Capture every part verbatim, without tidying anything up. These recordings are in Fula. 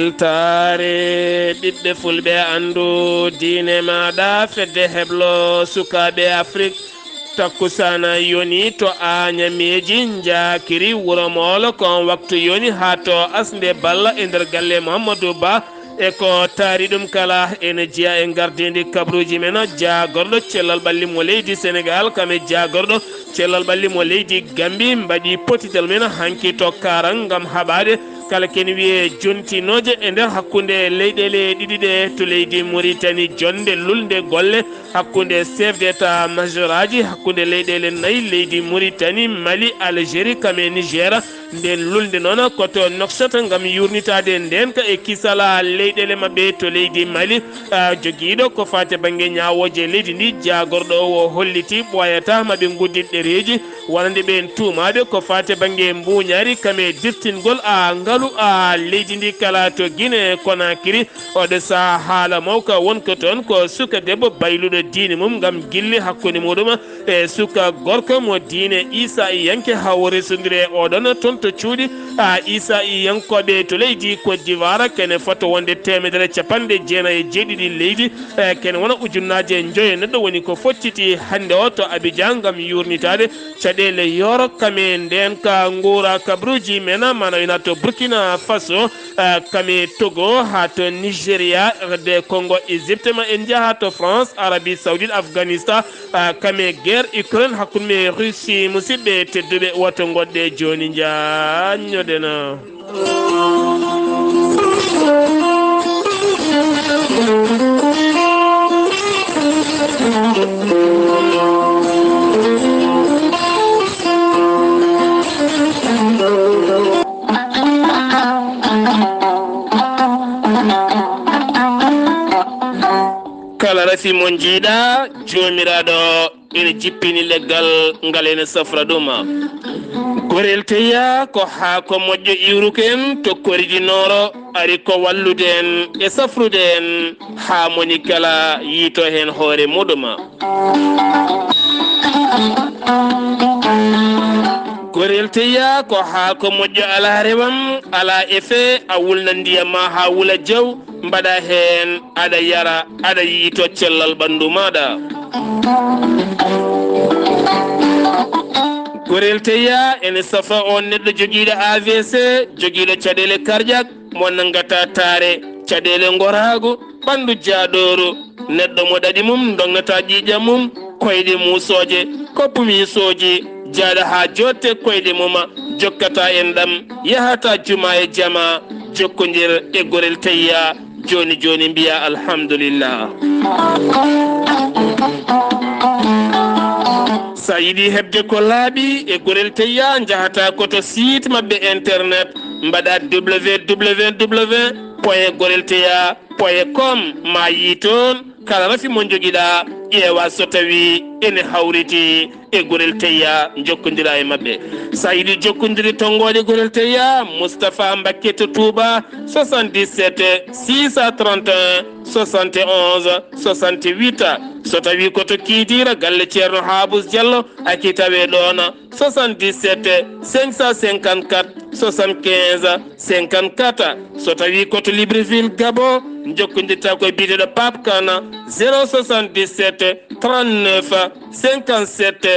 Weltaare ɓiɓɓe fulɓe, anndu diine maaɗa, fedde heblo sukaaɓe Afrik. Takkusaana yoni to Añameeji, njaakiri Wuro Moolo, ko on waktu yoni haa to Asnde Balla e nder galle Muhammadu Ba. E ko taari ɗum kala, ene jeya e ngardiindi kabruuji men. Jaagorɗo cellal ɓalli mo leydi Senegaal, kam e jaagorɗo cellal ɓalli mo leydi Gambi mbaɗi pottital men hanki to Kaarang ngam haɓaade kala ken wiyee jontinooje e nder hakkunde leyɗeele ɗiɗi ɗe to leydi Muritani, jonnde lulnde golle hakkunde chef d'état majoraaji hakkunde leyɗeele nayi, leydi Muritani, Mali, Algérie, kam e Niger. Nden lulnde noon ko to Nouakchott ngam yuurnitaade ndeenka e kisala leyɗeele maɓɓe to leydi Mali. Ah, jogiiɗo ko faati bannge ñaawooje leydi ndi, jaagorɗo o holliti ɓooyataa maɓɓe nguddin ɗereeji wonande ɓeen tuumaaɓe ko faati bannge mbuuñaari kam e dirtingol a ngalu a leydi ndi kala to Guinée Conakry. Oɗo sahaa haala mawka wonko toon ko suka debbo bayluɗo diine mum ngam gilli hakkunde muɗum e suka gorko mo diine Isaiyanke, haa o resondiri e oɗon toon to cuuɗi a Isaiyankooɓe to leydi Côte d'Ivoire. Kene fota wonde teemedere capanɗe jeenayi e jeeɗiɗi leydi, e kene wona ujunnaaje njoyo neɗɗo woni ko focciti hannde o to Abidjan ngam yuurnitaade caɗeele yooro kame ndeen ka nguura kabruuji men, mana wina to Burkina Faso, eh, kame Togo, haa to Nigeria, R D Congo, Égypte, ma en njaha to France, Arabie Saoudite, Afghanistan, eh, kame guerre Ukraine hakkunde men Russie. Musidɓe tedduɓe, woto ngoɗɗe jooni njaññoɗen. Kala rafi mo njiiɗa, Joomiraaɗo ene jippini leggal ngal, ene safra ɗum. Gorel teya ko haako moƴƴo iwruko en to Koridiinooro, ari ko wallude en e safrude en haa moni kala yiito heen hoore muɗum. Gorel teya ko haako moƴƴo, alaa rewam, alaa effet, a wulna ndiyam ma haa wula jaw, mbaɗa heen, aɗa yara, aɗa yiito cellal ɓanndu maaɗa. Gorel teya ene safa on neɗɗo jogiiɗo A V C, jogiiɗo caɗeele cardiaque, mo nanngata taare, caɗeele ngoraagu, ɓanndu jaaɗooru, neɗɗo mo ɗaɗi mum ndognataa ƴiiƴam mum, koyɗe muusooje, koppu miisooji, jaaɗa haa jooɗte koyɗe mum, jokkata enɗam, yahata juma e jama, jokkondir e Gorel Teya. Jooni jooni mbiya alhamdulillah. Sa yiɗi heɓde ko laaɓi e Gorel Teya, njahata ko to site maɓɓe internet, mbaɗa W W W point gorel teya point com, ma yii toon kala rafi mo njogiɗa, ƴeewa so tawi ene hawriti e Gorel Teya, jokkondira e maɓɓe. Sa yiɗi jokkondirde tonngooɗe Gorel Teya, Moustapha Mbacké to Touba, soixante-dix-sept six cent trente et un soixante et onze soixante-huit. So tawi ko to Kidira, galle Ceerno Habous Diallo, aki tawe ɗoon, soixante-dix-sept cinq cent cinquante-quatre soixante-quinze cinquante-quatre. So tawi ko to Libreville, Gabon, jokkondirta ko e biyeteeɗo Pape Kane, zéro soixante-dix-sept trente-neuf cinquante-sept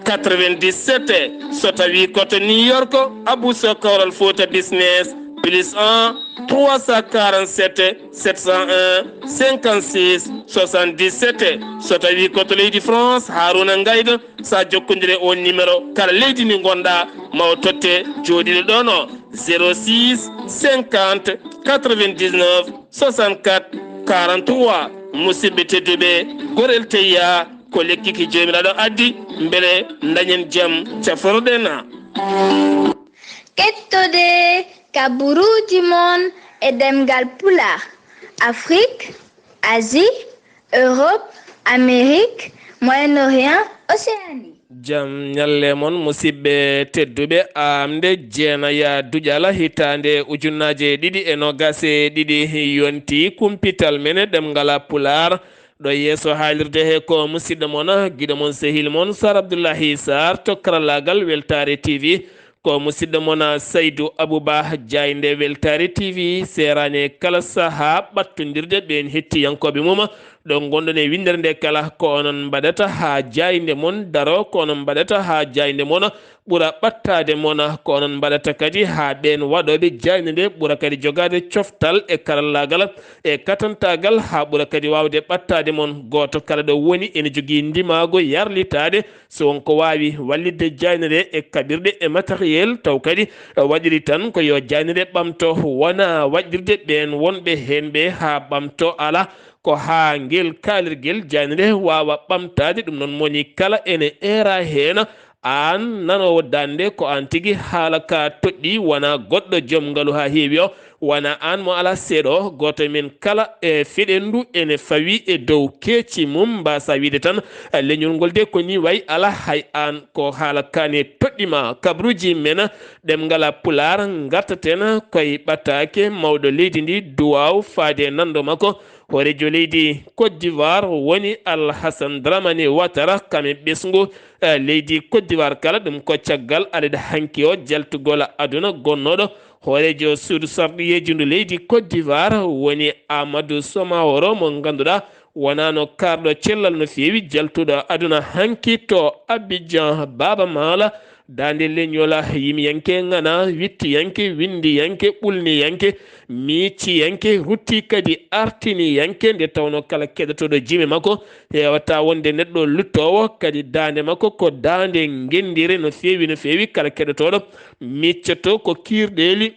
quatre-vingt-dix-sept. So tawi ko to New York, Abou Sow Kawral Fouta Business, plus un trois cent quarante-sept sept cent un cinquante-six soixante-dix-sept. So tawi ko to leydi France, Harouna Ngaïda, sa jokkondire on numéro, kala leydi ndi ngonɗa, ma o totte jooɗiiɗo ɗon o, zéro six cinquante quatre-vingt-dix-neuf soixante-quatre quarante-trois. Musidɓe tedduɓe, Gorel Teya ko lekki ki Joomiraaɗo addi, mbele dañen jam, caforoɗen. Kettode kaburuuji mon e ɗemngal Pulaar, Afrique, Asie, Europe, Amérique, Moyen-Orient, Océanie. Jam ñalle mon, musidɓe tedduɓe. Aamnde jeenaya duƴala hitaande ujunnaaje ɗiɗi e noogas e ɗiɗi yonti kumpital men ɗemngal Pulaar. Ɗo yeeso haalirde he ko musidɗo mon, giɗo mon, sehil mon, Sar Abdullahi Sar to karallaagal Weltaare T V. Ko musidɗo mon Saydu Abuba, Jaaynde Weltaare T V, seeraani e kala sahaa ɓattondirde ɓeen hettiyankooɓe mum. Ɗo ngonɗon e winndere nde kala, ko onon mbaɗata haa jaaynde mon daro, ko onon mbaɗata haa jaaynde mon ɓura ɓattaade mon, ko onon mbaɗata kadi haa ɓeen waɗooɓe jaaynde nde ɓura kadi jogaade coftal e karallaagal e katantaagal, haa ɓura kadi waawde ɓattaade mon. Gooto kala ɗo woni ene jogii ndimaagu yarlitaade, so won ko waawi wallitde jaaynde nde e kaɓirɗe e matériel, taw kadi waɗiri tan ko yo jaaynde nde ɓamto, wonaa waɗirde ɓeen wonɓe heen ɓe haa ɓamto, alaa, ko haa ngel kaalirgel jaaynde nde waawa ɓamtaade. Ɗum noon moni kala ene eera heen, aan nanoowo daande, ko aan tigi haala ka toɗɗi, wonaa goɗɗo joom ngalu haa heewi o, wonaa aan mo alaa seeɗa o. Gooto e men kala e feɗendu ene fawi e dow keeci mum, mbaasa wiide tan, leñol ngol de ko nii wayi, alaa hay aan ko haala ka ne toɗɗi ma. Kabruuji men ɗemngal Pulaar ngartaten koye ɓataake mawɗo leydi ndi, duwaaw faade e nanndo makko. Hooreejo leydi Côte d'Ivoire woni Alhassane Dramane Ouattara, kam e ɓesngu, eh, leydi Côte d'Ivoire kala. Ɗum ko caggal aɗa hanki o jaltugol aduna gonnooɗo hooreejo suudu sarɗiyeeji ndu leydi Côte d'Ivoire woni Amadou Soumahoro, mo ngannduɗaa wonaano kaarɗo cellal no feewi, jaltuɗo aduna hanki to Abidjan, Baaba Maal. Daande leñol, yimiyanke ŋana, wittiyanke, winndiyanke, ɓulniyanke, miicciyanke, rutti kadi artiniyanke, nde tawnoo kala keɗotooɗo jime makko, heewata wonde neɗɗo luttoowo, kadi daande makko ko daande ngenndire no feewi, no feewi. Kala keɗotooɗo miiccoto ko kiirɗeeli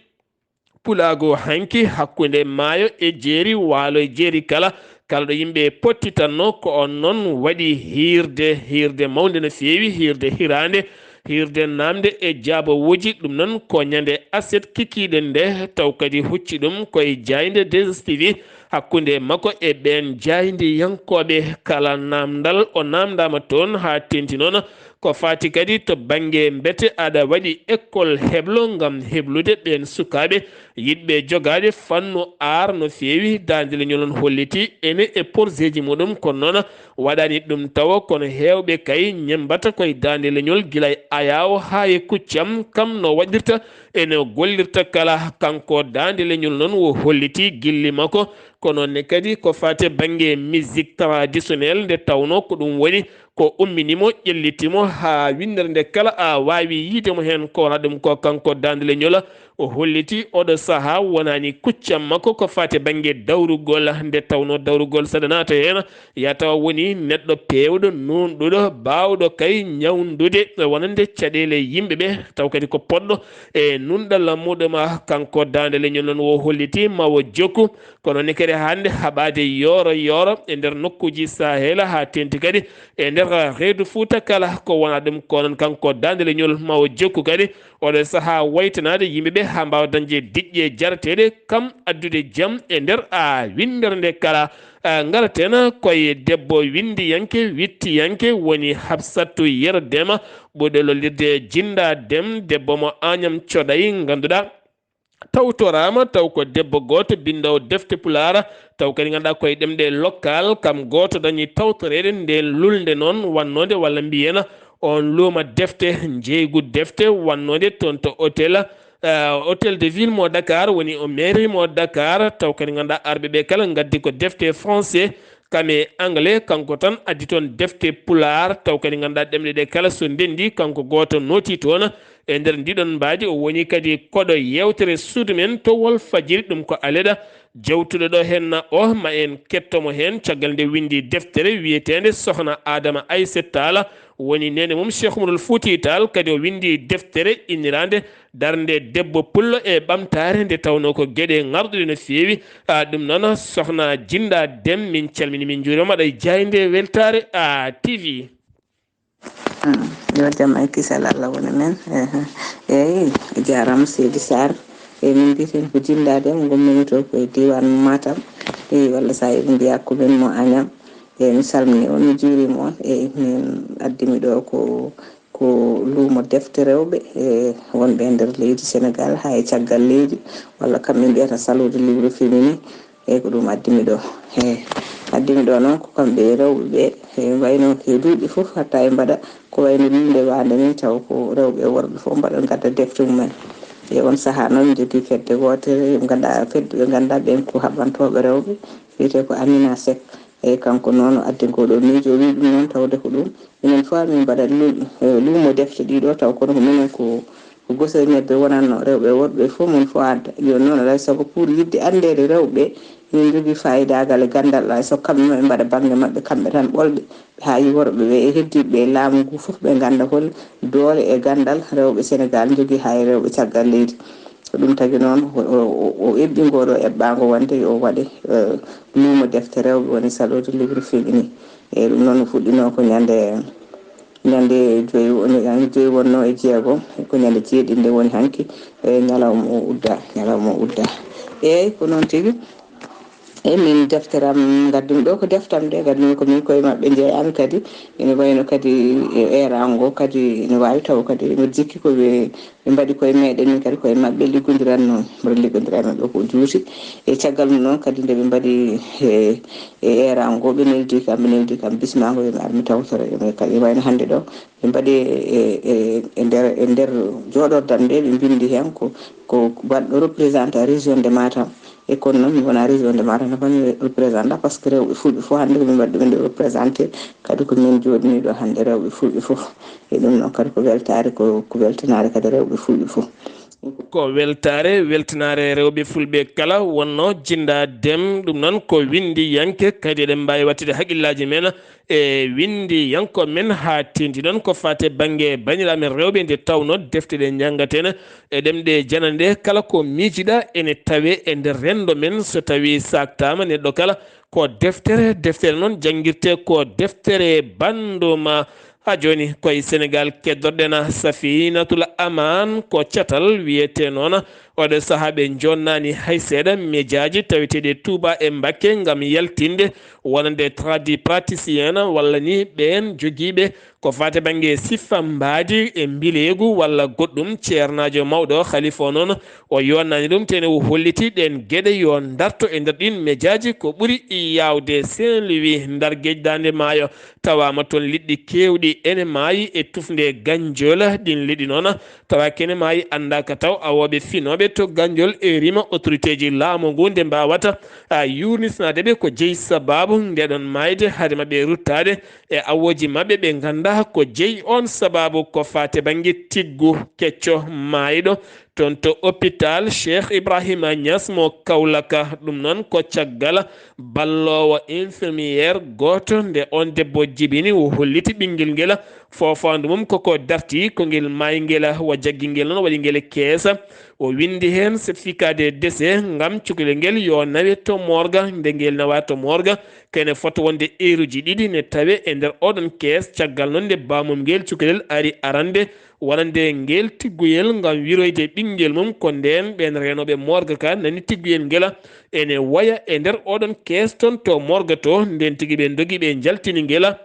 pulaagu hanki hakkunde maayo e jeeri, waalo e jeeri kala, kala ɗo yimɓe pottitanno. Ko on noon waɗi hiirde, hiirde mawnde no feewi, hiirde hiraande, hiirde naamnde e jaabawuuji. Ɗum noon ko ñande aset kikiiɗe nde, taw kadi hucci ɗum koye jaaynde deux S T V hakkunde makko e ɓeen jaayndiyankooɓe. Kala naamndal o naamndaama toon haa teeŋti noon. Ko faati kadi to bannge mbete aɗa waɗi école heblo ngam heblude ɓeen sukaaɓe yiɗɓe jogaade fannu aar no feewi. Daande leñol on holliti ene e porzeeji muɗum, kono noon waɗani ɗum tawo, kono heewɓe kay ñemmbata koye daande leñol gila e ayaawo haa e kuccam, kam no waɗirta e no gollirta kala. Kanko daande leñol noon wo holliti gilli makko, kono ne kadi ko faati bannge musique traditionnelle, nde tawnoo ko ɗum woni ko ummini mo, ƴelliti mo haa winndere nde kala a waawi yiide mo heen. Ko wona ɗum ko kanko daande leñol o holliti oɗo sahaa wonaani kuccam makko ko faati bannge dawrugol, nde tawnoo dawrugol saɗa naata heen, yaa tawa woni neɗɗo peewɗo, nuunɗuɗo, baawɗo kay ñawndude wonande caɗeele yimɓe ɓe, taw kadi ko poɗɗo e nunɗal muɗum. Kanko daande leñol noon wo holliti ma wo jokku, kono ne kadi hannde haɓaade yooro yooro e nder nokkuuji Sahel, haa teeŋti kadi e nder reedu Fuuta kala. Ko wona ɗum ko noon kanko daande leñol ma o jokku kadi oɗo sahaa waytanaade yimɓe ɓe haa mbaawa dañde diƴƴe jareteeɗe, kam addude jam e nder a winndere nde kala. A, ngaraten koye debbo winndiyanke, wittiyanke, woni Hafsatu Yero Dema, ɓurɗo lollirde Jinda Dem, debbo mo Añam Coday, ngannduɗaa tawtoraama, taw ko debbo gooto binndoowo defte Pulaar, taw kadi ngannduɗaa koye ɗemɗe local, kam gooto dañi tawtoreede ndeen lulnde noon wannoonde, walla mbiyen on luuma defte, njeeygu defte wannoonde toon to hôtel, eh, Hôtel de Ville mo Dakar, woni o mairie mo Dakar, taw kadi ngannduɗaa arɓe ɓe kala ngaddi ko defte français, kam e anglais, kanko tan addi toon defte Pulaar, taw kadi ngannduɗaa ɗemɗe ɗe kala so ndenndi, kanko gooto nooti toon. E nder ndiɗon mbaadi, o woni kadi koɗo yeewtere suudu men to Walfadjiri, ɗum ko Aleda jawtuɗo ɗo heen o, ma en ketto mo heen, caggal nde winndi deftere wiyeteende Sohna Adama Aysata Taal, woni neene mum Cheikh Oumarul Fouti Taal, kadi o winndi deftere inniraande Darnde Debbo Pullo e Ɓamtaare, nde tawnoo ko geɗe ŋarɗuɗe no feewi. A, ɗum noon, Sohna Jinda Dem, min calmini, min njuurima ɗo e jaaynde Weltaare, a, T V. Mm, yo jam e kisal Allah woni men. Ehe. Eyi, a jaaraama Seydi Sarr. Eyi, min mbiyeten ko Jinda Dem, ngummini to ko e diiwaan Matam. Eyi, walla so a eɓe mbiya ko min mo Añam. Eyi, mi salmini on, mi juurima on. Eyi, min addimi ɗo ko, ko luumo defte rewɓe, e wonɓe e nder leydi Senegal, haa e caggal leydi, walla kamɓe mbiyata Salon du Livre Féminin. Eyi, ko ɗum addimi ɗo. Eyi, addimi ɗo noon ko kamɓe rewɓe ɓe, E wayno ko duuɓi fof hatta e mbaɗa ko wayno luunde waande ni, taw ko rewɓe e worɓe fof mbaɗa ngadda defte mumen. E on sahaa noon, min njogii fedde wootere, ɓe ngannduɗaa, fedde ɓe ngannduɗaa ɓeen ko haɓantooɓe rewɓe, wiyetee ko Amina Seck. Eeyi, kanko noon o addi ngoo ɗoo miijo, o wii ɗum noon tawde ko ɗum minen fof min mbaɗa lu-, eh, luumo defte ɗiɗo, taw kono ko minen ko, ko gosooji ñebbe wonatno, rewɓe e worɓe fof mum fof adda. Jooni noon alaa e sago pour yiɗde anndeede rewɓe, minen njogii faayidaagal e ganndal, alaa e sago kamɓe maɓɓe mbaɗa bannge maɓɓe kamɓe tan ɓolɓe, haa e worɓe ɓe e heddiiɓe ɓe e laamu ngu fof ɓe ngannda hol doole e ganndal rewɓe Senegaal njogii haa e rewɓe caggal leydi. Ko ɗum tagi noon o, o, o, o eɓɓi ngoo ɗoo eɓɓaango wonde yo o waɗe, eh, luumo defte rewɓe woni Salon du Livre Féminin. Eeyi, ɗum noon o fuɗɗinoo ko ñande, ñande joyi, ñande joyi wonnoo e jeego, ko ñande jeeɗiɗi nde woni hanki, e ñalawma o udda, ñalawma o udda. Eeyi, ko noon tigi. Eeyi, min deftere am, ngaddumi ɗoo ko defte am ɗe, ngaddumi ko min koye maɓɓe njeeyami kadi. Ene wayno kadi e eeraango kadi ene waawi taw kadi ene jikki ko ɓe, ɓe mbaɗi koye meeɗen, min kadi koye maɓɓe liggondiranno, mboɗo liggondiranno ɗoo ko juuti e caggal mum noon kadi nde ɓe mbaɗi e, e eeraango, ɓe neldi kam, ɓe neldi kam bismaango yo mi ar mi tawtoro, yo mi kadi wayno hannde ɗoo ɓe mbaɗi e, e, e nder, e nder jooɗordam nde ɓe mbinndi heen ko, ko baɗɗo représentant région de Matam. E kono noon mi wona région de Matam tan mi représentant par ce que rewɓe fulɓe fof hannde ko min mbaɗi ɗumen ɗo représenté, kadi ko min jooɗini ɗo hannde rewɓe fulɓe fof. E ɗum noon kadi ko weltaare, ko, ko weltanaare kadi rewɓe fulɓe fof. Ko weltaare, weltanaare rewɓe fulɓe kala wonno Jinda Dem, ɗum noon ko winndiyanke, kadi eɗen mbaawi wattude haqqillaaji men e winndiyankooɓe men haa teeŋti noon ko faati e bannge bandiraaɓe men rewɓe nde tawnoo defte ɗe njanngaten e ɗemɗe janane ɗe kala ko miijiɗaa ene tawee e nder renndo men so tawii saaktaama neɗɗo kala ko deftere, deftere noon janngirtee ko deftere bannduma. Haa jooni ko e Senegaal keddorɗen Safinatul Amaan ko catal wiyetee noon. Oɗo sahaa ɓe jonnaani hay seeɗa mejaaji taweteeɗi e Tuuba e Mbakke ngam yaltinde wonande tradipraticien walla ni ɓeen jogiiɓe ko faati bannge siffa mbaadi e mbileegu walla goɗɗum. Ceernaajo mawɗo Khalifa o noon o yonnaani ɗum, tene o holliti ɗeen geɗe yo ndarto e nder ɗiin mejaaji ko ɓuri yaawde Saint-Louis, Ndar, Geej, Daande Maayo. Tawaama toon liɗɗi keewɗi ene maayi e tufnde Ganjol. Ɗiin liɗɗi noon tawa kene maayi anndaaka taw. Awooɓe finooɓe to Ganjol e rima autorité ji laamu ngu nde mbaawata a yuurnisnaade ɓe ko jeyi sabaabu ndeɗon maayde hade maɓɓe ruttaade e awooji maɓɓe ɓe nganndaa ko jeyi oon sabaabu ko faati bannge tiggu kecco maayɗo toon to hôpital Cheikh Ibrahima Niass mo Kaolack. Ɗum noon ko caggal balloowo infirmière gooto nde oon debbo jibini o holliti ɓinngel ngel foofaandu mum koko darti ko ngel maayi ngel wa jaggi ngel noon waɗi ngel keesa. O winndi heen certificat de décès ngam cukalel ngel yo nawe to morgue. Nde ngel nawa to morgue kene fota wonde eeruji ɗiɗi ne tawe e nder oɗon kees. Caggal noon nde baamum ngel cukalel ari arande wonande ngel tigguyel ngam wiroyde ɓinngel mum, ko ndeen ɓeen reenooɓe morgue ka nani tigguyel ngela ene woya e nder oɗon kees toon to morgue to. Ndeen tigi ɓe ndogi ɓe njaltini ngela.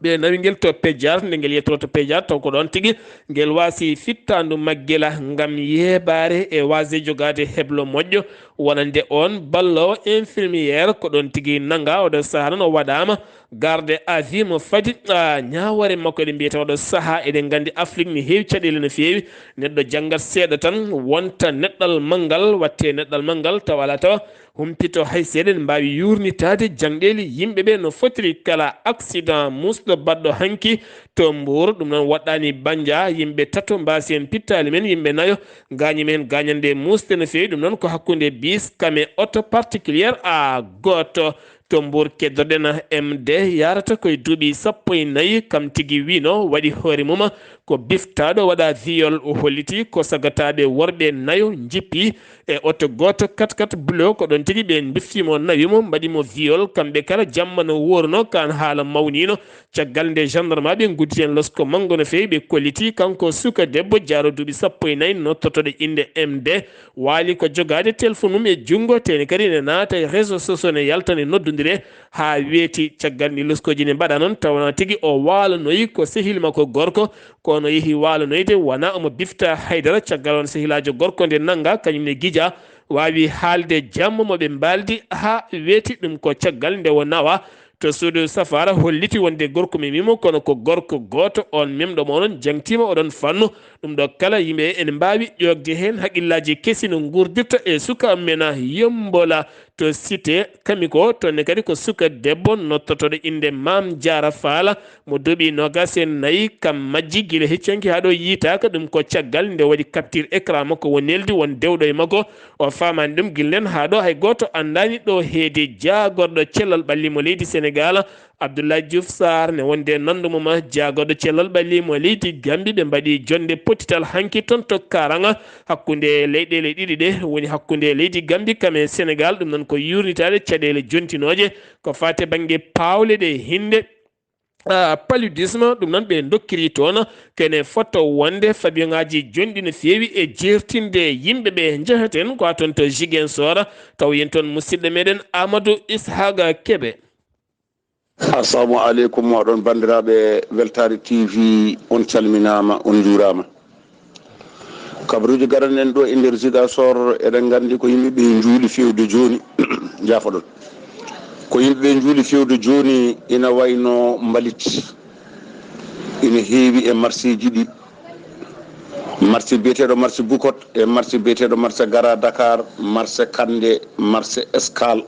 Ɓe nawi ngel to Pejjaar, nde ngel yettoto to Pejjaar, taw ko ɗoon tigi ngel waasi fittaandu maggel ngam yeebaare e waasde jogaade heblo moƴƴo wonande oon balloowo infirmière. Ko ɗoon tigi nanga oɗo sahaa noon o waɗaama garde à vue mo fadi, a, ñaawoore makko eɗen mbiyata oɗo sahaa. Eɗen nganndi Afrik ne heewi caɗeele no feewi. Neɗɗo janngat seeɗa tan wonta neɗɗal manngal, watte neɗɗal manngal tawa alaa tawa humpito hay seeɗa. Ene mbaawi yuurnitaade jangɗeeli yimɓe ɓe no fotiri. Kala accident muusɗo baɗɗo hanki to Mbour, ɗum noon woɗɗaani Bannja, yimɓe tato mbaasi heen pittaali men, yimɓe nayo gaañi men gaañande muusde no feewi. Ɗum noon ko hakkunde bis kame auto particulière a gooto to Mbour. Keddorɗen M D yarata koye duuɓi sappo e nayi, kam tigi wino waɗi hoore mum ko biftaaɗo waɗa viol. O holliti ko sagataaɓe worɓe nayo njippi e oto gooto, kat kat bulo. Ko ɗoon tigi ɓeen mbiftimo, nawimo, mbaɗimo viol. Kamɓe kala jamma no wuurno, kaan haala mawnino. Caggal nde gendarmeɓe ngudditi heen losko manngo no feewi, ɓe kolliti kanko suka debbo jaaro duuɓi sappo e nayi, nottotoɗo innde M D, waali ko jogaade téléphone mum e junngo, tene kadi ne naata e réseaux sociaux, ne yalta, ne noddondire haa weeti. Caggal ni loskooji ne mbaɗa noon, tawana tigi o waalanoyi ko sehil makko gorko, kono yehi waalanoyde wona omo bifta haydara. Caggal on sehilaajo gorko nde nannga, kañum ne gija, waawi haalde jamma mo ɓe mbaaldi haa weeti. Ɗum ko caggal nde o nawa to suudu safaara holliti wonde gorko memii mo, kono ko gorko gooto on memɗo mo onon jangtiima oɗon fannu. Ɗum ɗo kala yimɓe ene mbaawi ƴoogde heen haqillaaji kesi no nguurdirta e suka men Yombola to cité Kamiko. Toon ne kadi ko suka debbo nottotooɗo innde Maam Jaara Faala mo duuɓi noogaas e nayi, kam majji gila hecci hanki haa ɗo yiytaaka. Ɗum ko caggal nde waɗi capture écran makko, o neldi won dewɗo e makko. O faamaani ɗum gillen haa ɗo, hay gooto anndaani ɗo heedi jaagorɗo cellal ɓalli mo leydi Senegaal, Abdoulaye Diouf Sarr, ne wonde nanndu mum jaagorɗo cellal ɓalli mo leydi Gambi. Ɓe mbaɗi jonnde pottital hanki toon to Karanga hakkunde leyɗeele ɗiɗi ɗe, woni hakkunde leydi Gambi kam e Senegaal. Ɗum noon ko yuurnitaade caɗeele jontinooje ko faati bannge paawle ɗe hinnde, ah, paludisme. Ɗum noon ɓe ndokkiri toon kene fotto wonde fabiyoŋaaji jonɗi no feewi e jeertinde yimɓe ɓe. Njeheten ko haa toon to Ziguinchor, taw yen toon musidɗo meɗen Amadou Ishaga Kebe. Assalamu aleykum, oɗon banndiraaɓe Weltaare T V, on calminaama, on njuuraama. Kabaruuji garanen ɗo e nder Ziguinchor, eɗen nganndi ko yimɓe ɓe njuuli fewde jooni, njaafoɗon. Ko yimɓe ɓe njuuli fewde jooni ina wayno mbalit, ina heewi e marseeji ɗi. Marse biyeteeɗo marse Bukot e marse biyeteeɗo marse Gara Dakar, marse Kande, marse Escale,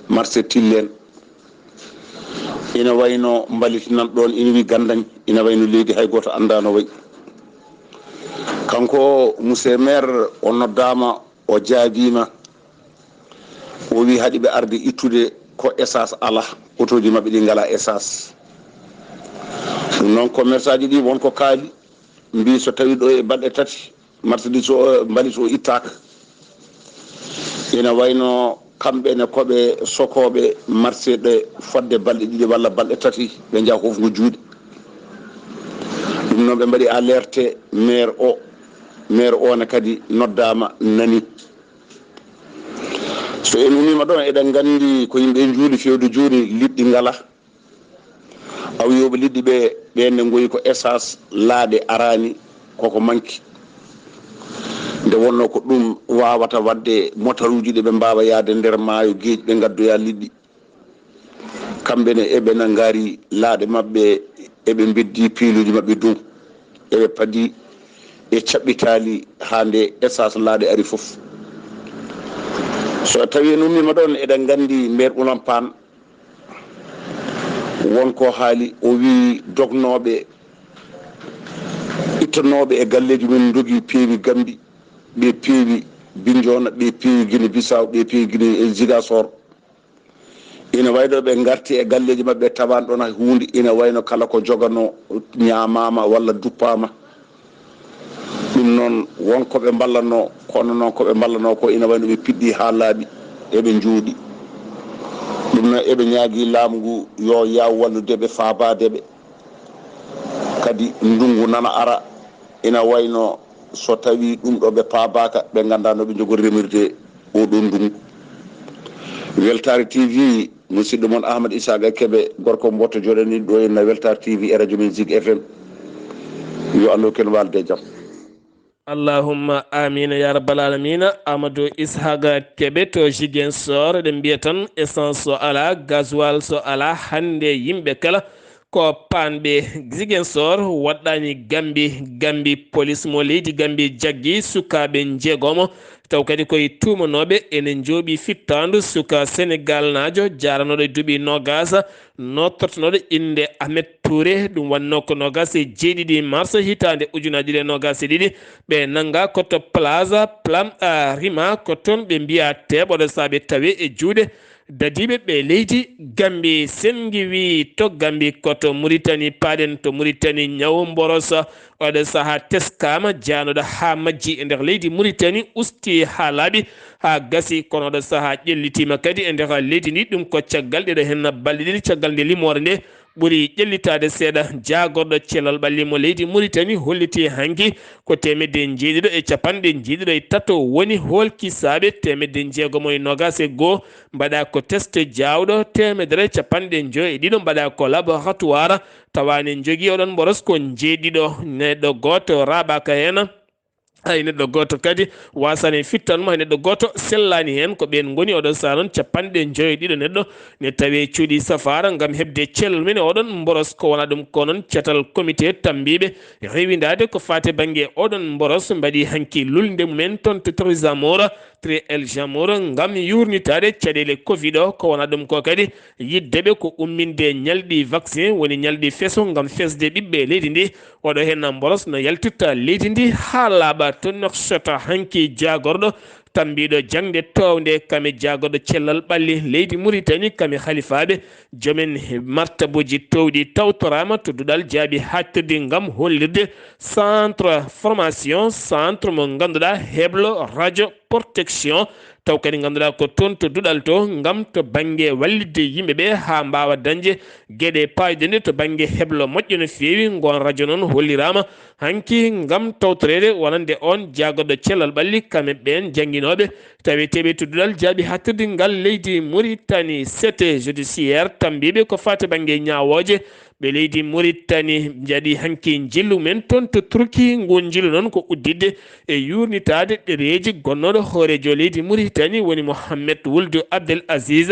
marse Tillen. Ina wayno mbalit nan ɗoon, ina wi gandañ, ina wayno leydi hay gooto anndaa no wayi. Kanko monsieur maire o noddaama, o jaabiima, o wi haɗi ɓe arde ittude ko essence alaa, otooji maɓɓe ɗi ngalaa essence. Ɗum noon commerçant ji ɗi won ko kaali, mbi so tawi ɗo e balɗe tati, marchandise o, mbalit o ittaaka. Ina wayno kamɓe ne ko ɓe sokooɓe marché ɗe fodde balɗe ɗiɗi walla balɗe tati, ɓe njaha hofgo juuɗe. Ɗum noon ɓe mbaɗi alerte maire o. Maire o ne kadi noddaama, nani. So en umiima ɗoon, eɗen nganndi ko yimɓe njuuli fewde jooni, liɗɗi ngalaa. Awoyooɓe liɗɗi ɓe, ɓeen ne ngoyi ko essence laaɗe araani, koko manki. Nde wonnoo ko ɗum waawata waɗde motaruuji ɗi ɓe mbaawa yahde nder maayo, geeƴi, ɓe ngaddoya liɗɗi. Kamɓe ne eɓe na ngari laaɗe maɓɓe, eɓe mbeddi piiluuji maɓɓe dow, eɓe padi e caɓɓitaali haa nde essence laaɗe ari fof. So tawii en ummiima ɗoon, eɗen nganndi maire Oulampane, won ko haali, o wii dognooɓe, ittanooɓe e galleeji mum, ndogi peewi Gambi, ɓe peewi Bignona, ɓe peewi Guinée Bissau, ɓe peewi Guinée, e Ziguinchor. Ina wayno ɓe ngarti e galleeji maɓɓe, tawani ɗoon hay huunde, ina wayno kala ko joganoo ñaamaama walla duppaama. Ɗum noon, won ko ɓe mballanoo, kono noon ko ɓe mballanoo ko ina wayno ɓe piɗɗi haa laaɓi, eɓe njooɗi. Ɗum noon, eɓe ñaagii laamu ngu yo yaaw wallude ɓe, faabaade ɓe. Kadi ndunngu nana ara, ina wayno so tawii ɗum ɗo ɓe paabaaka, ɓe nganndaa no ɓe njogori remirde oo ɗoo ndunngu. Weltaare T V, musidɗo mon Ahmad Isaaga Kebe, gorko mboɗo jooɗanii ɗo e Weltaare T V e radio men Zig F M. Yo Allah hokku en waalde e jam. Allahumma amiina ya rabbal aalamiina. Amadou Ishaga Kebe to Ziguinchor, eɗen mbiya tan essence so alaa, gasoil so alaa, hannde yimɓe kala ko paanɓe. Ziguinchor waɗɗaani Gambi. Gambi, police mo leydi Gambi jaggi sukaaɓe njeegomo, taw kadi koye tuumanooɓe ene njooɓi fittaandu suka Senegaalnaajo jaaranooɗo e duuɓi noogaas, nottortonooɗo innde Ahmed Touré. Ɗum wannoo ko noogaas e jeeɗiɗi mars hitaande ujunaaji ɗiɗi e noogaas e ɗiɗi. Ɓe nanngaa ko to Plaza Plam, a, Rima, ko toon ɓe mbiyaa teeɓoɗo, saa ɓe tawee e juuɗe dadiiɓe ɓe leydi Gambi. Senngi wii to Gambi ko to Muritani paaɗen, to Muritani ñaw mboros. Oɗo sahaa teskaama, jaanooɗo haa majji e nder leydi Muritani, usti haa laaɓi, haa gasi, kono oɗo sahaa ƴellitiima kadi e nder leydi ndi. Ɗum ko caggal ɗeɗo heen balɗe ɗiɗi, caggal nde limoore nde ɓuri ƴellitaade seeɗa. Jaagorɗo cellal ɓalli mo leydi Muritani holliti hanki ko teemedde njeeɗiɗo e capanɗe njeeɗiɗo e tato woni hoolkisaaɓe, teemedde njeegomo e noogaas e goo mbaɗaa ko test jaawɗo, teemedere capanɗe njoyo e ɗiɗo mbaɗaa ko laboratoire. Tawaani njogii oɗon mboros ko njeeɗiɗo. Neɗɗo gooto raaɓaaka heen. Hay neɗɗo gooto kadi waasaani fittanma, hay neɗɗo gooto sellaani heen. Ko ɓeen ngoni oɗo sahaa noon capanɗe njoyo e ɗiɗo neɗɗo ne tawee cuuɗi safaara ngam heɓde cellal mum e oɗon mboros. Ko wonaa ɗum ko noon, catal comité tammbiiɓe rewindaade ko faati bannge oɗon mboros mbaɗi hanki lulnde mumen toon to Três Amours, Três El Amours, ngam yuurnitaade caɗeele covid o. Ko wonaa ɗum ko kadi, yiɗde ɓe ko umminde ñalɗi vaccin, woni ñalɗi feso ngam fesde ɓiɓɓe leydi ndi. Oɗo heen mboros no yaltirta leydi ndi haa laaɓa to Nouakchott. Hanki jaagorɗo tammbiiɗo jaŋde toownde, kame jaagorɗo cellal ɓalli leydi Muritani, kame halifaaɓe, joomen martabuuji toowɗi tawtoraama to duɗal jaaɓi haaɗtirdi ngam hollirde centre formation, centre mo ngannduɗaa heblo radio protection, taw kadi ngannduɗaa ko toon to duɗal to, ngam to bannge wallitde yimɓe ɓe haa mbaawa dañde geɗe paayɗe nde to bannge heblo moƴƴo no feewi. Ngoon radio noon holliraama hanki ngam tawtoreede wonande oon jaagorɗo cellal ɓalli, kame ɓeen jannginooɓe taweteeɓe to duɗal jaaɓi haaɗtirdi ngal leydi Muritani. Cité judiciaire tammbiiɓe ko faati bannge ñaawooje ɓe leydi Muritani njaɗi hanki njillu men toon to Turki. Ngun njillu noon ko udditde e yuurnitaade ɗereeji gonnooɗo hooreejo leydi Muritani woni Mohammed Wuldu Abdel Aziz,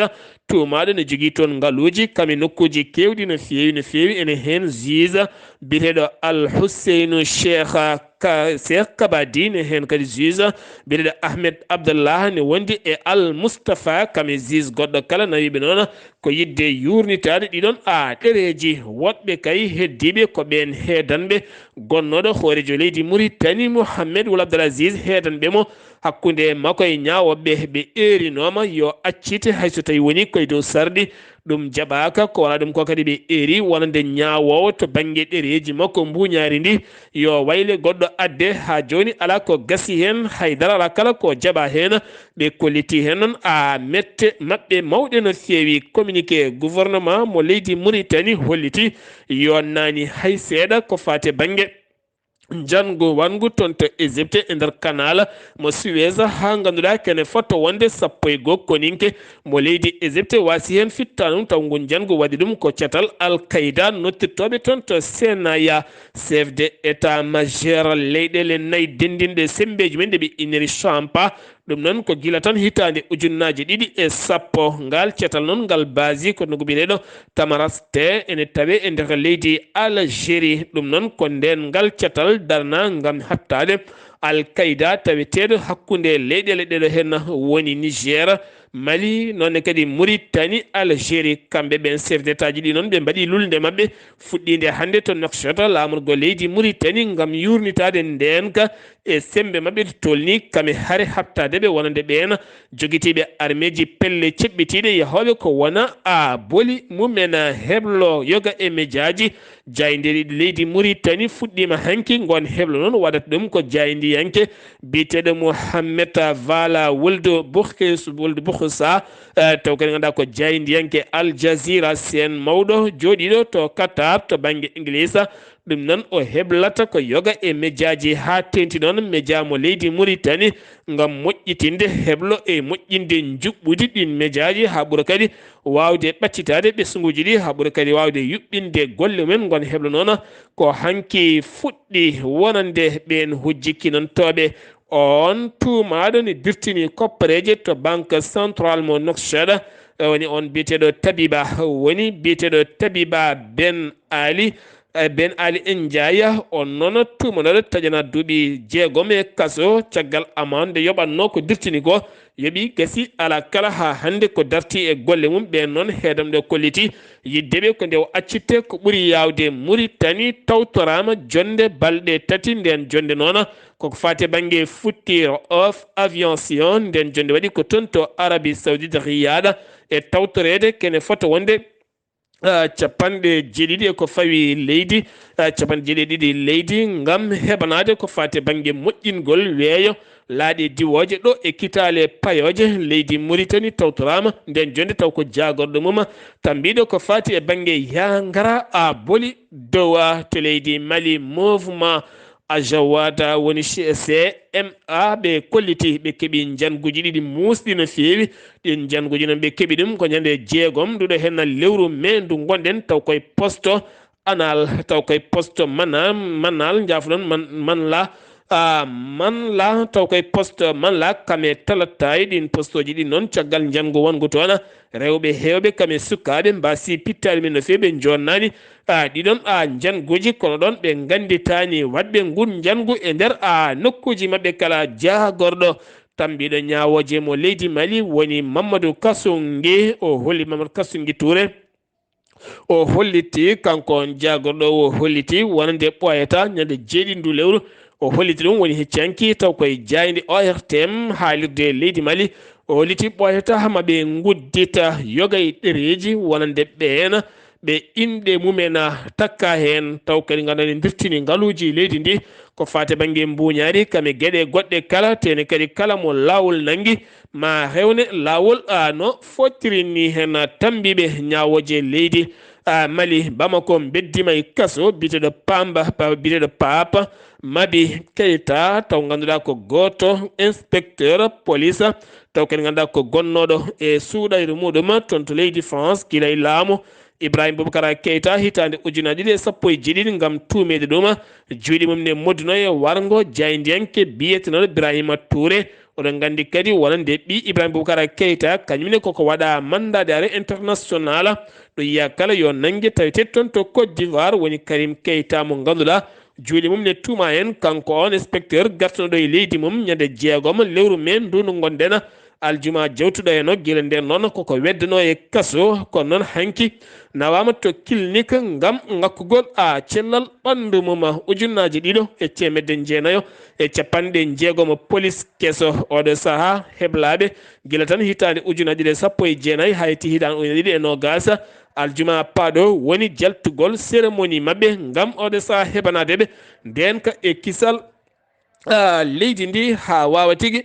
tuumaaɗo no jogii toon ngaluuji kam e nokkuuji keewɗi no feewi, no feewi. Ene heen juge biyeteeɗo Al Huseynu Cheikh Ka-, Cheikh Kabadi, ne heen kadi juge biyeteeɗo Ahmed Abdallah, ne wondi e Al Mustafa, kam e juge goɗɗo kala. Nawiiɓe noon ko yiɗde yuurnitaade ɗiɗon a ɗereeji. Woɗɓe kay heddiiɓe ko ɓeen heedanɓe gonnooɗo hooreejo leydi Muritani, Mohammed Wul Abdel Aziz, heedanɓe mo hakkunde makko e ñaawooɓe ɓe eerinooma yo accite, hay so tawii woni koye dow sarɗi. Ɗum jaɓaaka, ko wonaa ɗum ko kadi ɓe eeri wonande ñaawoowo to bannge ɗereeji makko mbuuñaari ndi, yo wayle goɗɗo adde. Haa jooni alaa ko gasi heen, hay dara alaa kala ko jaɓaa heen. Ɓe kolliti heen noon a mette maɓɓe mawɗe no feewi. Communiqué gouvernement mo leydi Muritani holliti yo naani hay seeɗa ko faati e bannge njanngu wanngu toon to Égypte e nder kanaala mo Suez, haa ngannduɗaa kene fotto wonde sappo e goo koninke mo leydi Égypte waasi heen fittaanum, taw ngun njanngu waɗi ɗum ko catal Al Qaïda nottirtooɓe toon to Senaya. Chef de état majeur leyɗeele nayi denndinɗe semmbeeji men ɗe ɓe inniri Champa, ɗum noon ko gila tan hitaande ujunnaaji ɗiɗi e sappo. Ngal catal noon ngal baasi ko nokku biyeteeɗo Tamarasset, ene tawee e nder leydi Algérie. Ɗum noon ko ndeen ngal catal darna ngam haɓtaade Al Qaïda taweteeɗo hakkunde leyɗeele ɗeɗo heen woni Niger, Mali, noon ne kadi Muritani, Algérie. Kamɓe ɓeen chef d'état ji ɗi noon ɓe mbaɗi lulnde maɓɓe fuɗɗiinde hannde to Nouakchott, laamorgo leydi Muritani, ngam yuurnitaade ndeenka e semmbe maɓɓe to tolni kam e hare haɓtaade ɓe wonande ɓeen jogitiiɓe armeeji pelle ceɓɓitiiɗe yahooɓe ko wona a boli mumen. Heblo yoga e mejaaji jaayndeeɗi leydi Muritani fuɗɗiima hanki. Ngoon heblo noon waɗata ɗum ko jaayndiyanke biyeteeɗo Mohammed Vala Wuldu Bukhis, Wuldu Bukhusa, eh, taw kadi ngannduɗaa ko jaayndiyanke Al Jazeera, seen mawɗo jooɗiiɗo to Qatar to bannge Ingilisa. Ɗum noon o heblata ko yoga e mejaaji haa teeŋti noon mejaa mo leydi Muritani ngam moƴƴitinde heblo e moƴƴinde njuɓɓudi ɗin mejaaji haa ɓura kadi waawde ɓattitaade ɓesnguuji ɗi, haa ɓura kadi waawde yuɓɓinde golle mumen. Ngoon heblo noon ko hanki fuɗɗi wonande ɓeen hujjikinantooɓe. On tuumaaɗo ne dirtini koppareeje to Banque Centrale mo Nouakchott, woni on biyeteeɗo Tabiba, woni biyeteeɗo Tabiba Ben Ali, eh, Ben Ali Ndiaye, on noon tuumanooɗo taƴana duuɓi jeegom e kaso caggal amande yoɓatnoo ko dirtini ko. Yoɓi gasi alaa kala haa hannde ko darti e golle mum. Ɓeen noon heedam ɗo kolliti yiɗde ɓe ko nde o accitte ko ɓuri yaawde Muritani tawtoraama jonnde balɗe tati. Ndeen jonnde noon koko faati e bannge futtiire of aviation. Ndeen jonnde waɗi ko toon to Arabie Saoudite Riyad e tawtoreede kene fota wonde, ah, capanɗe jeeɗiɗi e ko fawi leydi, ah, capanɗe jeeɗiɗi e ɗiɗi leydi ngam heɓanaade ko faati e bannge moƴƴingol weeyo laaɗe diwooje ɗo e kitaale payooje leydi Muritani tawtoraama ndeen jonnde taw ko jaagorɗo mum tambiiɗo ko faati e bannge yaangara a boli dowa to leydi Mali, mouvement Ajawada woni C M A ɓe kolliti ɓe keɓi njannguuji ɗiɗi muusɗi no feewi. Ɗin njannguuji noon ɓe keɓi ɗum ko ñande jeegom nduɗo heen lewru mee ndu ngonɗen taw koye posto Anal, taw koye posto Mana, Manal, njaafoɗon, Man-, Manla, a man la taw koye poste man la kame talatayi ɗin posteji ɗin noon caggal njanngu wonngu toon rewɓe heewɓe kame sukaaɓe mbasi pittaali men no feewi ɓe jonnaani a ɗiɗon a njannguuji kono ɗoon ɓe ngannditaani waɗɓe ngun njanngu e nder a nokkuuji maɓɓe kala jahagorɗo tambiɗo ñaawooje mo leydi mali woni mamadou kasungi o holli mamadou kasungi touré o holliti kanko on jaagorɗo o holliti wonande ɓooyata ñande jeeɗiɗi ndu lewru o holliti ɗum woni heccanki taw koye jayde ortm haalirde leydi mali o holliti ɓooyata hama ɓe nguddita yoga e ɗereeji wonande ɓeen ɓe inɗe mumen takka heen taw kadi ngannduɗaa ne ndirtini ngaluuji leydi ndi ko faati bannge mbuuñaari kam e geɗe goɗɗe kala tene kadi kala mo laawol nanngi ma rewne laawol no fottirini heen tambiiɓe ñaawooje leydi mali bamako mbeddima e kaso biteɗo pamba biteɗo paapa mabi keyta taw ngannduɗaa ko gooto inspecteur police taw kadi ngannduɗaa ko gonnooɗo e suuɗayre muɗum toon to leydi france gila e laamu ibrahima boubacara keyta hitaande ujunaaji ɗiɗi e sappo e jeeɗiɗi ngam tuumeede ɗum juuɗe mum ne modduno e warngo jaayndiyanke biyetenooɗo ibrahima touré oɗon nganndi kadi wonande ɓi ibrahima boubacara keyta kañumne koko waɗa mandat de arrêt international ɗo yiya kala yo nannge tawete toon to côte d'ivoire woni karim keyta mo ngannduɗaa juuɗe mum ne tuuma en kanko on inspecteur gartunoɗo e leydi mum ñande jeegom lewru mai ndu ndu ngonɗen aljuma jawtuɗo e no gila nden noon koko weddano e kaso kono noon hanki nawama to clinique ngam ngakkugol a cellal ɓandu mum ujunnaaji ɗiɗo e temedde jeenayo e capanɗe jeegomo police keso oɗo saaha heblaɓe gila tan hitaande ujunnaaji ɗiɗi e sappo e jeenayi hayti hitaande ujunnaaji ɗiɗi e nogas aljuma paɗo woni jaltugol cérémonie maɓɓe ngam oɗo saaha heɓanadeɓe nden ka e kisal leydi ndi ha wawa tigi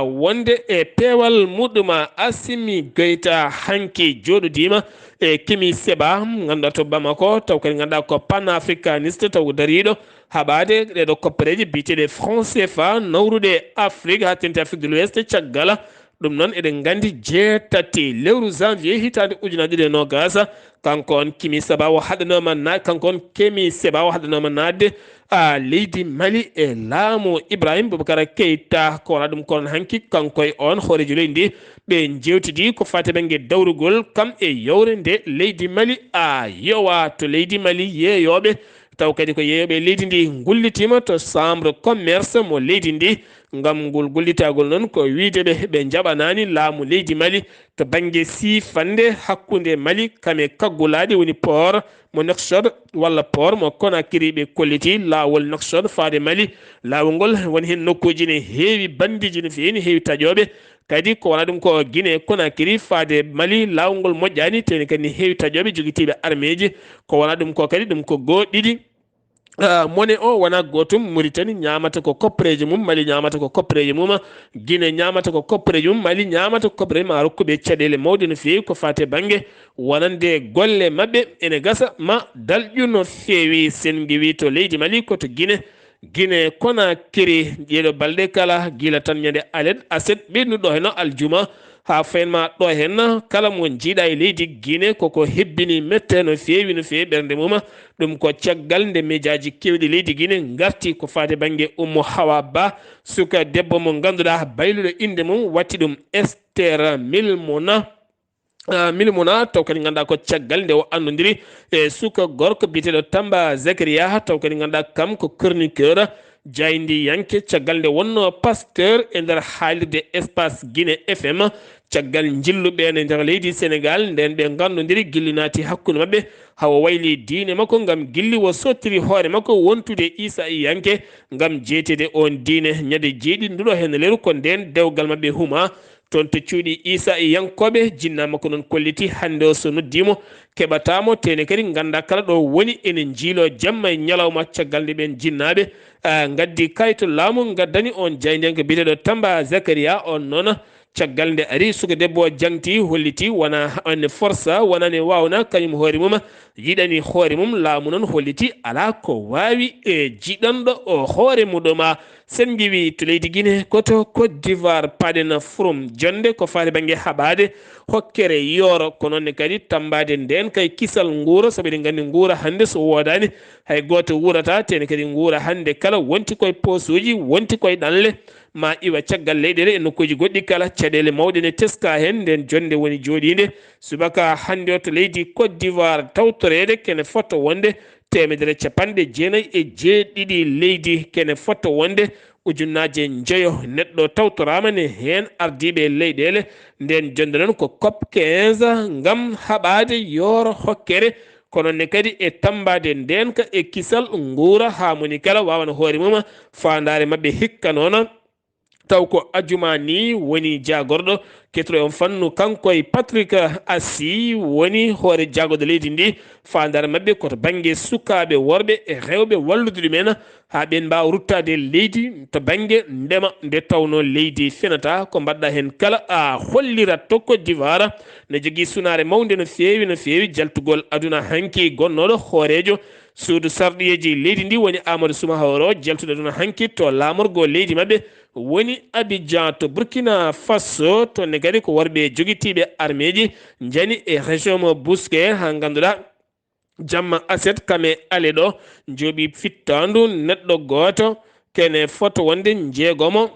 wonde e peewal muɗuma asimi goyta hanki joɗodima e kimi seba ganduɗa to bamako taw kadi ganduɗa ko panafricaniste taw dariɗo haɓade ɗeɗo koppereji biyeteɗe français fa nawrude afrique ha tenti afrique de l'ouest caggal ɗum noon eɗen nganndi jeetati lewru janvier hitaande ujunaaji ɗiɗi e noogaas kanko on kimi seba o haɗanoma na kanko on kemi seba o haɗanoma naatde a leydi mali e laamu ibrahim boubacara keyta ko wona ɗum kono hanki kanko e on hoorejo leydi ndi ɓe jewtidi ko fati ɓe nge dawrugol kam e yowre nde leydi mali a yowa to leydi mali yeeyoɓe taw kadi ko yeeyoɓe leydi ndi gullitima to chambre commerce mo leydi ndi ngam ngol gullitagol noon ko wiide ɓe ɓe jaɓanani laamu leydi mali to bangge siifande hakkunde mali kame kaggulaɗi woni port mo nokshod walla port mo konakiri ɓe kolliti laawol nokshod faade mali laawol ngol woni heen nokkuuji ne heewi bandiji no feewi ne heewi taƴooɓe kadi ko wona ɗum ko guine konakiri faade mali laawol ngol moƴƴani teni kadi ne heewi taƴooɓe jogitiiɓe armeeji ko wona ɗum ko kadi ɗum ko goo ɗiɗi mone o wona gootum muritani ñaamata ko koppereeji mum mali ñaamata ko koppereeji mum guine ñaamata ko koppereeji mum mali ñaamata ko koppereeji ma rokkuɓe caɗeele mawɗe no feewi ko fate bannge wonande golle maɓɓe ene gasa ma dalƴu no feewi sen ngiwi to leydi mali koto guine guine kona kiri ɗeɗo balɗe kala gila tan ñande alet aset ɓennuɗo heno aljuma ha fayin ma ɗo hen kala mo jiiɗa e leydi guine koko hebbini mette no feewi no feewi ɓernde mum ɗum ko caggal nde miijaaji keewɗi leydi guine ngarti ko faati bannge ummo hawa ba suka debbo mo ngannduɗaa bayluɗo innde mum watti ɗum ester milmona milmona taw kadi ngannduɗaa ko caggal nde o anndodiri e suka gorko biyeteɗo tamba zakaria taw kadi ngannduɗaa kam ko chroniqueur jayndi yanke caggal nde wonno pasteur e nder haalirde espace guine fm caggal jilluɓe ne nder leydi sénégal nden ɓe gandodiri gilli naati hakkunde maɓɓe hawa wayli diine makko ngam gilli wo sottiri hoore makko wontude isa iyanke ngam jeytede on diine ñande jeeɗiɗi nduɗo hen leru ko nden dewgal maɓɓe huma toon to cuuɗi isa e yankoɓe jinna makko noon kolliti hannde o so noddimo keɓatamo tene kadi ganda kala ɗo woni ene jiilo jamma e ñalawma caggal nde ɓen jinnaɓe gaddi kayto laamu gaddani on jaydenko biyeteɗo tamba zakaria on noon caggal nde ari suka debbo o jangti holliti wona ene forsa wona ne wawna kañum hoore mum yiɗani hoore mum laamu noon holliti ala ko wawi e jiɗanɗo o hoore muɗuma Sen ngiwi to leydi Guinée koto Côte d'Ivoire paɗen furum jonde ko faati bannge haɓaade hokkere yooro ko noon ne kadi tambaade ndeen kay kisal nguura sabu eɗen nganndi nguura hannde so woodaani Hay gooto wuurataa, teene kadi nguura hannde kala wonti koye poosuuji, wonti koye ɗanle, ma iwa caggal leyɗeele e nokkuuji goɗɗi kala. Caɗeele mawɗe ne teskaa heen, ndeen jonnde woni jooɗiinde. Subaka hannde o to leydi Côte d'Ivoire tawtoreede kene fota wonde teemedere capanɗe jeenayi e jeeɗiɗi leydi, kene fota wonde ujunnaaje njoyo neɗɗo tawtoraama ne heen ardiiɓe leyɗeele. Ndeen jonnde noon ko COP quinze ngam haɓaade yooro hokkere, kono ne kadi e tammbaade ndeenka e kisal nguura haa moni kala waawana hoore mum faandaare maɓɓe hikka noon. Taw ko ajuma ni woni jaagorɗo ketro on fannu, kanko e Patrick Assi woni hoore jaagorɗo leydi ndi. Faandaare maɓɓe ko to bannge sukaaɓe worɓe e rewɓe wallude ɗumen haa ɓeen mbaawa ruttaade leydi to bannge ndema. Nde tawnoo leydi finata ko mbaɗɗa heen kala a hollirat to Côte d'Ivoire ne jogii sunaare mawnde no feewi, no feewi jaltugol aduna hanki. Gonnooɗo hooreejo suudu sarɗiyeeji leydi ndi woni Amadou Soumahoro, jaltuɗo aduna hanki to laamorgo leydi maɓɓe woni Abidjan to Burkina Faso. Toon ne kadi ko worɓe jogitiiɓe armeeji njani e région mo Buske, haa ngannduɗaa jamma aset kame ale ɗo njooɓi fittaandu neɗɗo gooto, kene fota wonde njeegomo.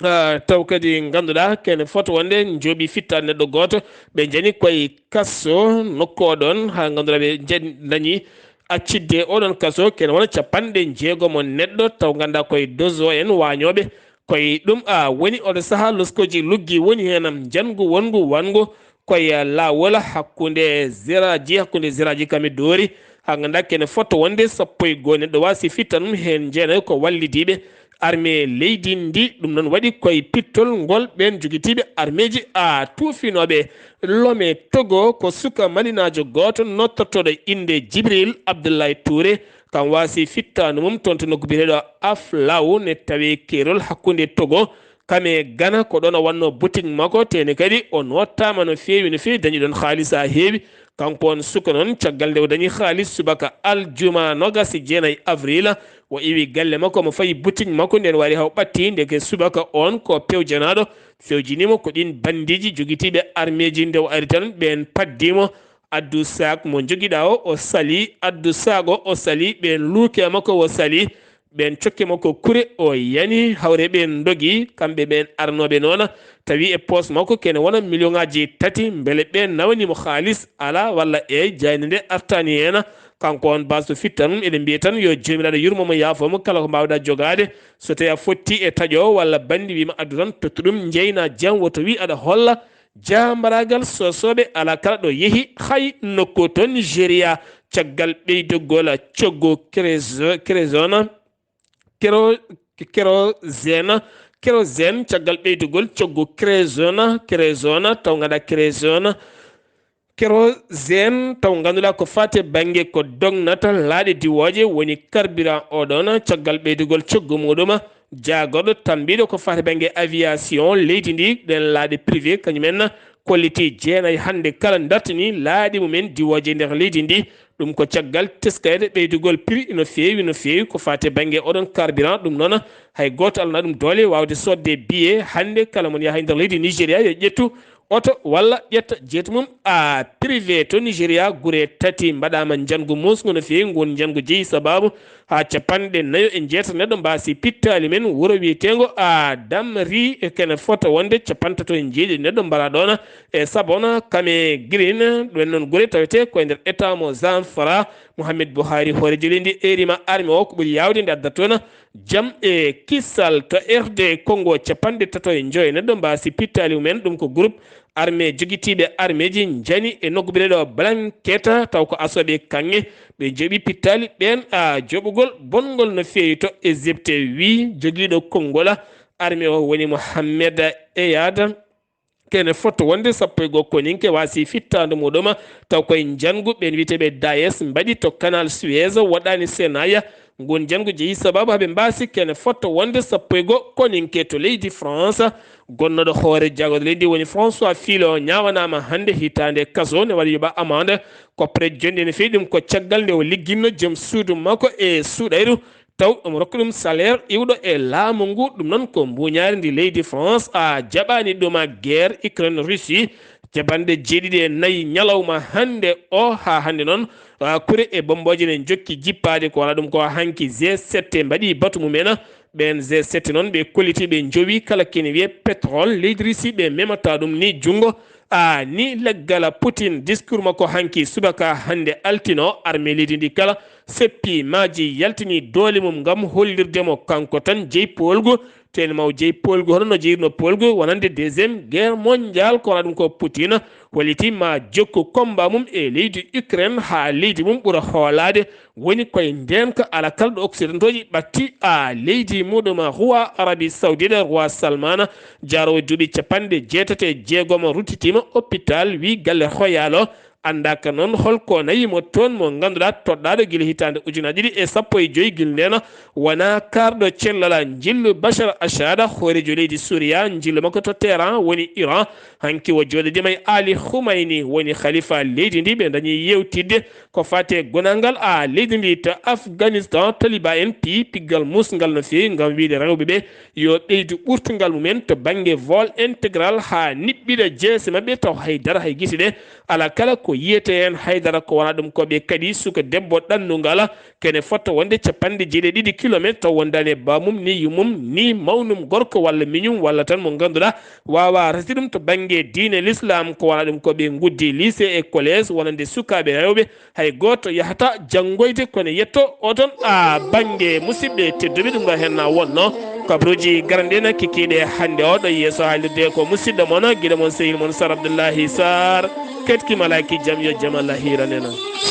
Ah, taw kadi ngannduɗaa kene fota wonde njooɓi fittaandu neɗɗo gooto, ɓe njani koye kaso nokku o ɗoon, haa ngannduɗaa ɓe njan-, ndañi accidde oɗon kaso, kene wona capanɗe njeegomo neɗɗo, taw ngannduɗaa koye dozo en waañooɓe. Koye ɗum a woni oɗo sahaa loskooji luggi woni heen, am njanngu wonngu wanngu koye laawol hakkunde zeraaji, hakkunde zeraaji kam e doori, haa ngannduɗaa kene fota wonde sappo e goo neɗɗo waasi fittanum heen jeenayo ko wallidiiɓe armée leydi ndi. Ɗum noon waɗi koye pittol ngol ɓeen jogitiiɓe armeeji a tuufinooɓe Lome Togo ko suka malinaajo gooto nottortooɗo innde Jibril Abdoulaye Touré. Kam waasi fittaandu mum toon to nokku biyeteeɗo Aflaw ne tawee keerol hakkunde Togo kam e Gana. Ko ɗoon o wannoo boutique makko, teene kadi o noottaama no feewi, no feewi, dañi ɗoon haalis haa heewi. Kanko on suka noon, caggal nde o dañi haalis subaka aljuma noogas e jeenayi avril, o iwi galle makko, omo fayi boutique makko, ndeen waari haa o ɓatti, ndeke subaka on ko pewjanaaɗo fewjini mo, ko ɗiin bandiiji jogitiiɓe armeeji. Nde o ari tan, ɓeen paddii mo, addu saak mo njogiɗaa o, o sali, addu saak o, o sali, ɓeen luuke makko, o sali, ɓeen cokke makko kure, o yani, hawre ɓeen ndogi, kamɓe ɓeen arnooɓe noona, tawi e poos makko kene wona miliyoŋaaji tati, mbele ɓeen nawani mo haalis alaa walla eey, jaaynde nde artaani heen. Kanko on baasɗo fitta ɗum, eɗen mbiya tan yo Joomiraaɗo yurmo mo, yaafo mo, kala ko mbaawɗaa jogaade, so tawi a fotti e taƴoowo walla banndi, wiima addu tan, tottu ɗum, njeynaa jam, woto wii aɗa holla jaambaraagal sosooɓe alaa kala ɗo yehi, hay nokku to Nigeria, caggal ɓeydugol coggu Crezo-, Crezona, Kero-, Kerozena, Kerozene, caggal ɓeydugol coggu Crezona, Crezona, taw ngannduɗaa Crezona, Kerozene, taw ngannduɗaa ko faati e bannge ko dognata laaɗe diwooje woni carburant o ɗoon, caggal ɓeydugol coggu muɗum, jaagorɗo tambiiɗo ko faati e bannge aviation leydi ndi, ɗeen laaɗe privé, kañum en kolliti jeenayi hannde kala dartini laaɗe mumen diwooje nder leydi ndi. Ɗum ko caggal teskayde ɓeydugol prix no feewi, no feewi ko faati e bannge oɗon carburant. Ɗum noon, hay gooto alana ɗum doole waawde soodde billet. Hannde kala mon yaha e nder leydi Nigeria yo ƴettu oto walla ƴetta jet mum a privé to Nigeria. Gure tati mbaɗaama njanngu muusngu no feewi. Ngun njanngu jeyi sabaabu haa capanɗe nayo e jeetati neɗɗo mbaasi pittaali men wuro wiyeteengo a Damri, e kene fota wonde capantato e jeeɗiɗi neɗɗo mbaɗa ɗoon e Sabona Kame Green. Ɗum noon gure tawetee ko e nder état mo Zamfara. Mohamed Buhari hooreejo leydi erima arme o ko ɓuri yaawde nde adda toon jam e kisal. To R D Congo capanɗe tato e joyo neɗɗo mbaasi pittaali mumen. Ɗum ko groupe armée jogitiiɓe armeeji njani e nokku biyeteeɗo Blanqueta, taw ko asooɓe kaŋŋe ɓe joɓi pittaali ɓeen. A joɓugol bonngol no feewi to Égypte, wii jogiiɗo konngol armée o woni Mohamed Eyad. Kene fota wonde sappo e goo koninke waasi fittaandu muɗum, taw koye njanngu ɓeen wiyeteeɓe Daesh mbaɗi to Canal Suez, woɗɗaani Senaya. Ngun njanngu jeyi sabaabu haa ɓe mbaasi kene fota wonde sappo e goo koninke to leydi France. Gonnooɗo hoore jaagorɗe leydi woni François Fillon ñaawanaama hannde hitaande kaso, ne waɗi yoɓa amande. Ko prêt jonde no feewi ɗum ko caggal nde o ligginno joom suudu makko e suuɗayru, taw omo rokka ɗum salaire iwɗo e laamu ngu. Ɗum noon ko mbuuñaari ndi leydi France a jaɓaani ɗum a guerre Ukraine Russie. Capanɗe jeeɗiɗi e nayi ñalawma hannde o, haa hannde noon, ah, kure e bommbooje ne njokki jippaade. Ko wona ɗum ko hanki G sept mbaɗi batu mum en. Ɓeen G sept noon, ɓe kolliti, ɓe njowi kala kene wiyee pétrole leydi Russie, ɓe memata ɗum ni junngo. A ni leggala Poutine, discours makko hanki subaka hannde altino, armée leydi ndi kala seppi maaji, yaltini doole mum ngam hollirde mo kanko tan jeyi poolgu. Teen maw jeyi poolgu, hono no jeyirno poolgu wonande deuxième guerre mondiale. Ko wona ɗum ko Poutine holliti ma jokku combat mum e leydi Ukraine haa leydi mum ɓura hoolaade. Woni koye ndeenka, ala kala ɗo occidentaux ji ɓatti a leydi muɗum, roi Arabie Saoudite, roi Salmana, jaaroowo duuɓi capanɗe jeetati e jeegom, ruttitiima hôpital, wi galle hoyaalo. Anndaaka noon hol ko nayi mo toon, mo ngannduɗaa toɗɗaaɗo gila hitaande ujunaaji ɗiɗi e sappo e joy, gila ndeen wona kaarɗo cellal njillu Bachar Assad, hooreejo leydi Suriya, njillu makko to Teheran woni Iran. Hanki o jooɗodiima e Ali Khamenei woni khalifa leydi ndi, ɓe ndañi yewtidde ko fate gonangal a leydi ndi. To Afghanistan, Taliban en piyi piggal musngal no feewi ngam wiyde rewɓe ɓe yo ɓeydu ɓurtungal mumen to bannge vol intégral haa niɓɓiɗa jeese maɓɓe, taw hay dara hay gite ɗe ala kala ko yiyete heen hay dara. Ko wona ɗum ko ɓe kadi suka debbo ɗannungal kene fotto wonde capanɗe jeeɗiɗi e ɗiɗi kilometre, taw wondaani e baamum ni yummum ni mawnum gorko walla miñum walla tan mo ngannduɗaa waawa resde ɗum to bannge diine l'islam. Ko wona ɗum ko ɓe nguddi lycée e collège wonande sukaaɓe rewɓe, hay gooto yahata janngoyde, kono yetto o toon a bannge. Musidɓe tedduɓe, ɗum ɗo heen na wonno kabruuji garanɗe na kikiiɗe hannde o ɗo yeeso haalirde ko musidɗo mon, giɗo mon, sehil mon Sar Abdullahi Sar. Ketki malaaki jam, yo jam Allah hiiran en.